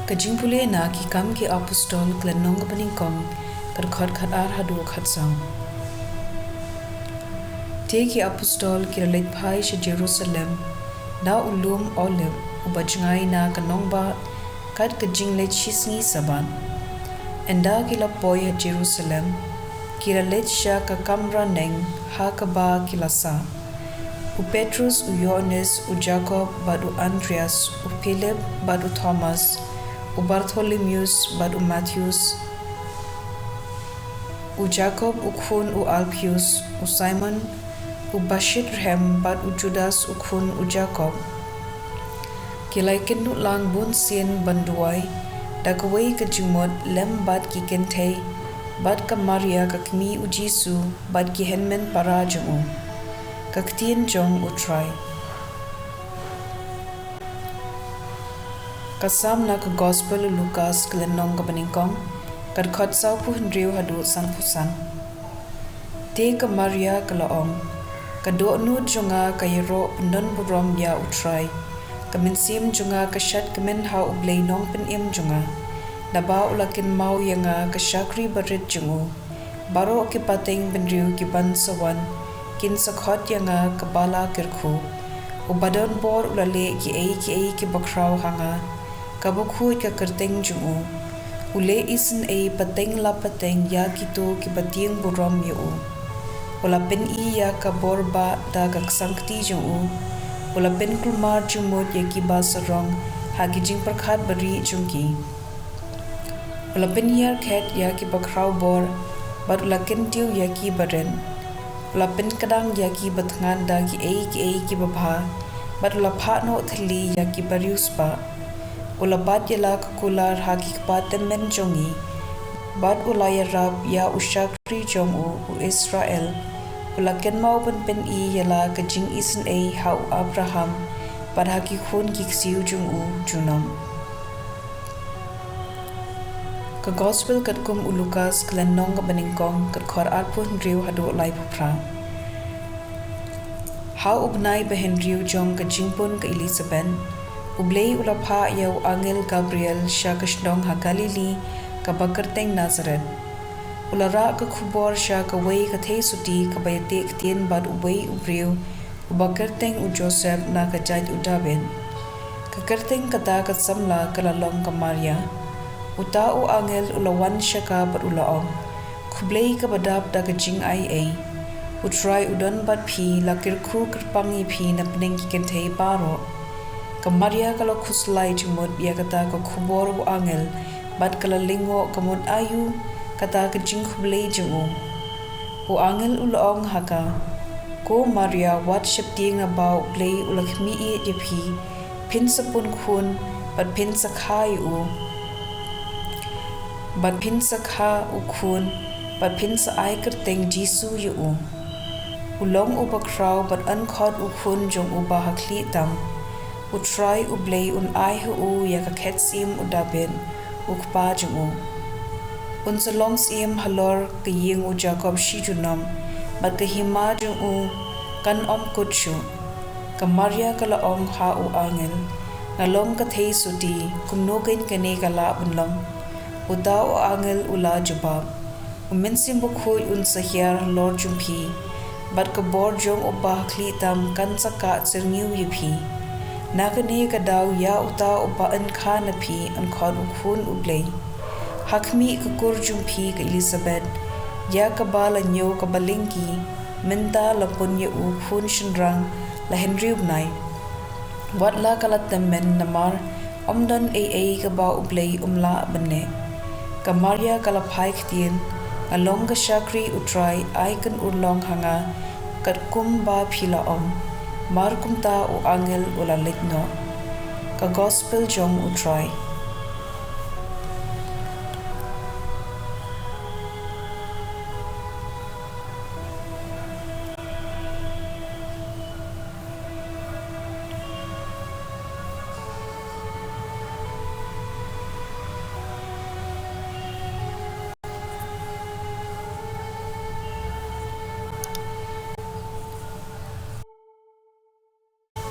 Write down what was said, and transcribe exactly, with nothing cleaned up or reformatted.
Ka jingpule na Ki Kam ki Apostol, ka lynnong kaba nyngkong, ka dkhot khatar haduh khatsaw. Te ki apostol ki la leit phai sha Jerusalem, na u lum Olib uba jngai na ka nongbah, kat ka jingleit shisngi Sabbath. Ynda ki la poi ha Jerusalem, ki la leit sha ka kamra neng ha kaba ki la sah: u Petrus, u Ïoannis, u Jakob bad u Andreas, u Philip bad u Thomas, u Bartholomeus bad u Matheus, u Jakob u khun u Alpheus, u Simon uba shit rhem, bad u Judas u khun u Jakob. Ki la ïakynduh lang bunsien ban duwai da kawei ka jingmut lem bad ki kynthei, bad ka Maria ka kmie u Jisu, bad ki hynmen para jong u. Ka ktien jong U Trai. Ka Psalm na ka Gospel u Lukas, ka lynnong kaba nyngkong, ka dkhot sawphew hynriew haduh sanphew san. Te ka Maria ka la ong: Ka dohnud jong nga ka ïaroh pyndonburom ïa U Trai. Ka mynsiem jong nga ka shadkmen ha U Blei Nongpynim jong nga, naba u la kynmaw ïa nga, ka shakri barit jong u. Baroh ki pateng bynriew kiban sa wan, kin sa khot ïa nga kaba la kyrkhu. Uba don bor u la leh kiei kiei kiba khraw ha nga. Ka bakhuid ka kyrteng jong u. U leh isynei pateng la pateng ïa kito kiba tieng burom ïa u. U la pyni ïa ka bor bah da ka ksangkti jong u. U la pynkulmar jingmut ïa kiba sarong ha ki jingpyrkhat barieh jong ki. U la pynhiar khet ïa kiba khraw bor, bad u la kyntiew ïa kiba rit. U la pynkdang ïa kiba thngan da kiei kiei kiba bha, bad u la phah noh thylli ïa kiba riewspah. U la bat ïa la ka kular ha ki kpa tymmen jong ngi, bad u la ïarap ïa u shakri jong u, u Israel. U la kynmaw ban pyni ïa la ka jingisynei ha u Abraham, bad ha ki khun ki ksiew jong u junom. Ka Gospel katkum u Lukas, ka lynnong kaba nyngkong, ka dkhot arphew hynriew haduh laiphew phra. Ha u bnai bahynriew jong ka jingpun ka Elisabeth, U Blei u la phah ïa u angel Gabriel sha ka shnong ha Galili, kaba kyrteng Nasareth. U la rah ka khubor sha kawei ka theisotti kaba ïateh ktien bad uwei u briew, uba kyrteng u Joseph, na ka jaid u Dabid. Ka kyrteng kata ka samla ka la long ka Maria. Uta u angel u la wan sha ka bad u la ong: Khublei kaba dap da ka jingaiei. U Trai u don bad phi, la kyrkhu kyrpang ïa phi napdeng ki kynthei baroh. Ka Maria ka la khuslai jingmut ïa kata ka khubor u angel, bad ka la lyngngoh ka mut aïu kata ka jingkhublei jong u. U angel u la ong ha ka: Ko Maria, wat sheptieng naba U Blei u la khmih ïa phi, phin sa pun khun, bad phin sa kha ïa u, bad phin sa kha u khun, bad phin sa ai kyrteng Jisu ïa u. U long uba khraw bad yn khot u Khun jong Uba Hakhlieh Tam. U Trai U Blei un ai ha u ïa ka khet syiem u Dabid, u kpa jong u. Un sa long syiem halor ka ïing u Jakob shi junom, bad ka hima jong u kan ym kut shuh. Ka Maria ka la ong ha u angel: Nga long ka theisotti, kumno keiñ kane ka lah ban long? Uta u angel u la jubab: U Mynsiem Bakhuid un sa hiar halor jong phi, bad ka bor jong Uba Hakhlieh Tam kan sa kah jyrngiew ïa phi. Na kane ka daw ïa uta uba yn kha na phi yn khot u Khun U Blei. Ha khmih ka kur jong phi ka Elisabeth, ïa kaba la ñiew kaba lyngkhi, mynta la pun ïa u khun shynrang la hynriew bnai. Wat la ka la tymmen, namar ym don ei ei kaba U Blei um lah ban leh. Ka Maria ka la phai ktien: Nga long ka shakri U Trai, ai kan urlong ha nga katkum ba phi la ong. Mar kumta u angel u la leit noh. Ka Gospel jong U Trai.